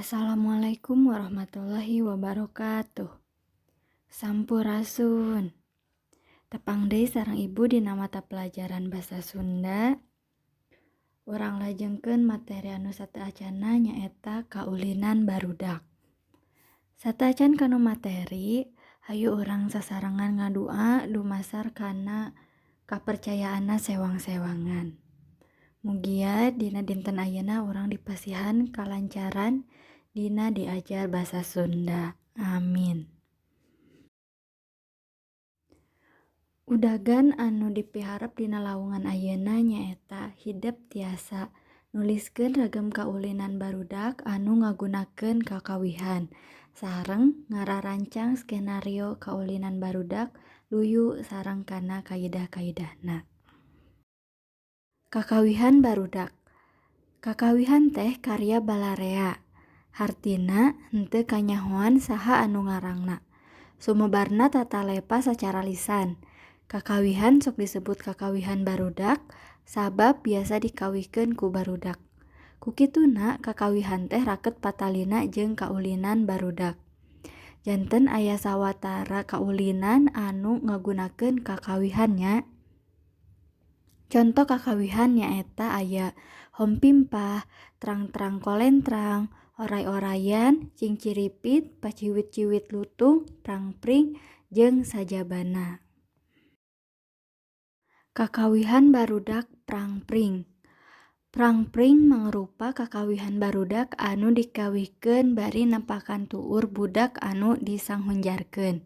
Assalamualaikum warahmatullahi wabarakatuh. Sampurasun. Tepang deui sareng Ibu dina mata pelajaran Basa Sunda. Urang lajengkeun materi anu sateuacanna, nyaeta kaulinan barudak. Sateuacan kana materi, hayu urang sasarengan ngadua dumasar kana kapercayaanna sewang-sewangan. Mugia dina dinten ayeuna urang dipasihan kalancaran dina diajar Basa Sunda. Amin. Udagan anu dipiharep dina lawungan ayeuna nyaeta hidep tiasa nuliskeun ragam kaulinan barudak anu ngagunakeun kakawihan sareng ngararancang skenario kaulinan barudak luyu sareng kana kaidah-kaidahna. Kakawihan barudak. Kakawihan teh karya balarea. Hartina henteu kanyahoan saha anu ngarangna. Sumebarna tatalepa sacara lisan. Kakawihan sok disebut kakawihan barudak sabab biasa dikawihkeun ku barudak. Kukituna kakawihan teh raket patalina jeung kaulinan barudak. Janten aya sawatara kaulinan anu ngagunakeun kakawihan nya. Conto kakawihan nyaeta aya hompimpah, trang-trang kolentrang, oray-orayan, cingciripit, paciwit-ciwit lutung, prangpring, jeung sajabana. Kakawihan barudak prangpring. Prangpring mangrupa kakawihan barudak anu dikawihkeun bari nepakan tuur budak anu disanghunjarkeun.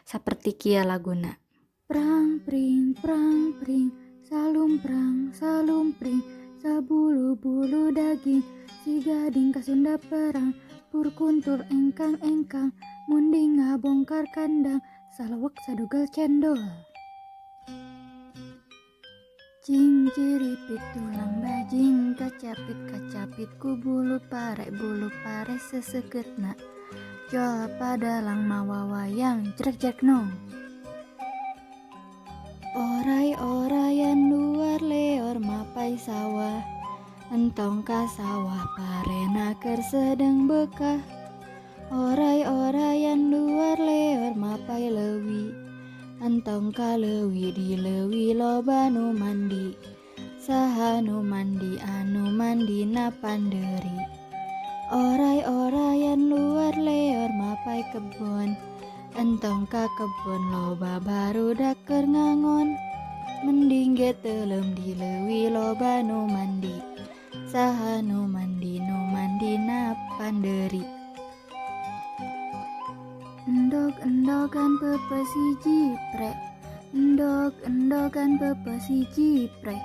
Saperti kieu laguna. Prangpring prangpring salumprang salumpring sabulu-bulu daging si gading kasunda perang purkuntul engkang-engkang munding ngabongkar kandang salewek sadugel cendol. Cingciripit tulang bajing kacapit kacapit ku bulu pare sesekeutna jol padalang mawa wayang jrek-jrek nong. Oray-orayan luar leor mapai sawah entong ka sawah parena keur sedeng bekah. Oray-orayan luar leor mapai leuwi entong ka leuwi di leuwi loba nu mandi. Saha nu mandi anu mandina panderi. Oray-orayan luar leor mapai kebon entong ka kebon loba barudak keur ngangon. Mending ge teuleum di leuwi loba nu mandi. Saha nu mandi nu mandina panderi. Endog-endogan peupeus hiji prek. Endog-endogan peupeus hiji prek.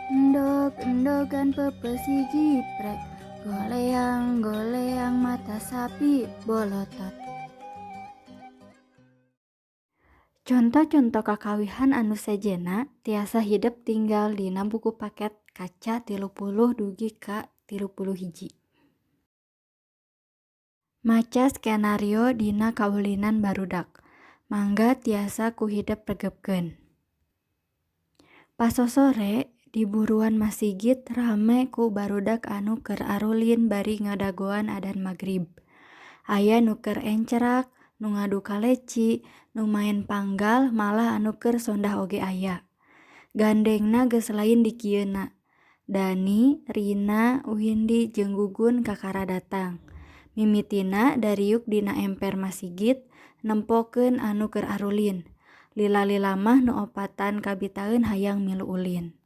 Endog-endogan peupeus hiji prek. Goleang-goleang mata sapi bolotot. Conto-conto kakawihan anu sejenna tiasa hidep tinggal dina buku paket kaca 30 dugi ka 31. Maca skenario dina kaulinan barudak. Mangga tiasa ku hidep regepkeun. Pasosore di buruan masigit rame ku barudak anu keur arulin bari ngadagoan adan magrib. Aya nu keur encrak, nu ngadu kaleci, nu maen panggal, malah anu keur sondah oge aya. Gandengna geus lain dikieuna. Dani, Rina, Windi jeung Gugun kakara datang. Mimitina dariuk dina emper masigit nempokeun anu keur arulin. Lila-lila mah nu opatan kabitaeun hayang milu ulin.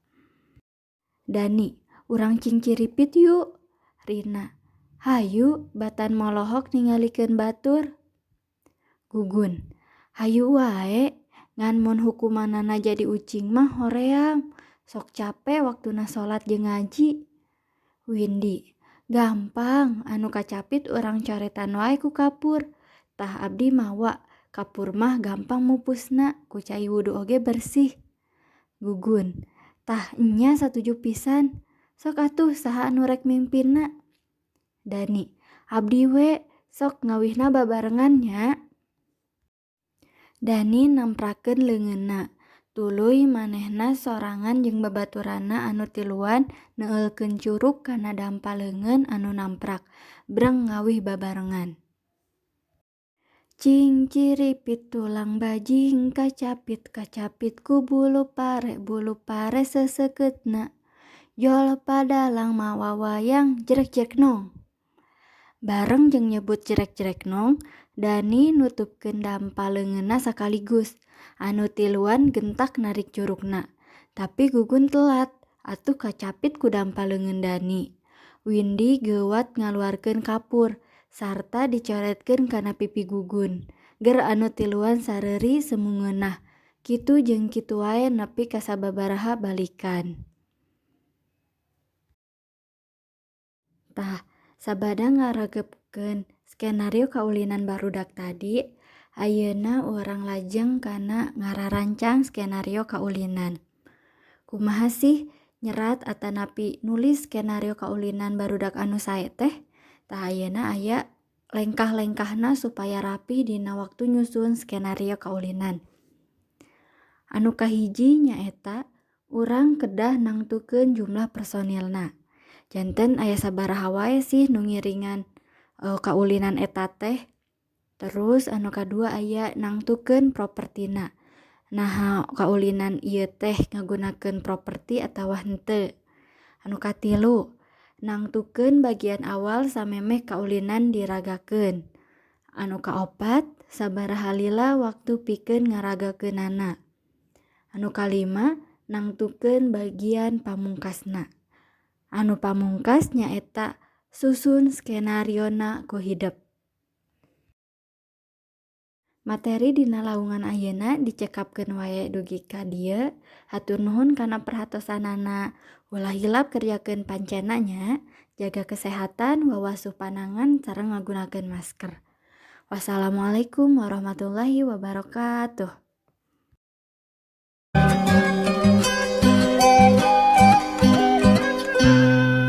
Dani, urang cingciripit yuk. Rina, hayu batan molohok ningalikeun batur. Gugun, hayu wae ngan mun hukumanana jadi ucing mah hoream. Sok cape waktuna salat jeung ngaji. Windi, gampang anu kacapit urang coretan wae ku kapur. Tah abdi mawa kapur mah gampang mupusna ku cai wudu oge bersih. Gugun, tah enya satuju pisan. Sok atuh saha anu rek mimpinna. Dani, abdi we sok ngawihna babarengan nya. Dani namprakeun leungeunna Tuluy manehna sorangan jeung babaturanna anu tiluan neueulkeun curug kana dampa leungeun anu namprak. Breng ngawih babarengan. Cingciripit tulang bajing kacapit kacapit ku bulu pare bulu pare seuseuketna. Jol padalang mawa wayang jrek-jrek nong. Bareng jeung nyebut jrek-jrek nong, Dani nutupkeun dampa leungeunna sakaligus. Anu tiluan gentak narik curugna. Tapi Gugun telat, atuh kacapit ku dampa leungeun Dani. Windi geuwat ngaluarkeun kapur sarta dicoretkeun kana pipi Gugun. Ger anu tiluan sareuri semu ngeunah. Kitu jeung kitu wae nepi ka sababaraha balikan. Tah, sabada ngaregepkeun skenario kaulinan barudak tadi, ayeuna urang lajeng kana ngararancang skenario kaulinan. Kumaha sih nyerat atanapi nulis skenario kaulinan barudak anu sae teh? Tah, ayeuna aya lengkah-lengkahna supaya rapih dina waktu nyusun skenario kaulinan. Anu kahiji nyaeta urang kedah nangtukeun jumlah personilna. Janten aya sabaraha wae sih nu ngiringan kaulinan eta teh. Terus anu kadua aya nangtukeun propertina. Naha kaulinan ieu teh ngagunakeun properti atawa henteu. Anu katilu, nangtukeun bagian awal samemeh kaulinan diragakeun. Anu kaopat, sabaraha lila waktu pikeun ngaragakeunana. Anu kalima, nangtukeun bagian pamungkasna. Anu pamungkas nyaeta susun skenariona ku hidep. Materi dina laungan ayeuna dicekapkeun wae dugi ka dieu. Hatur nuhun kana perhatosanana. Ulah hilap kerjakeun pancena nya. Jaga kesehatan, wawasuh panangan sareng ngagunakeun masker. Wassalamualaikum warahmatullahi wabarakatuh.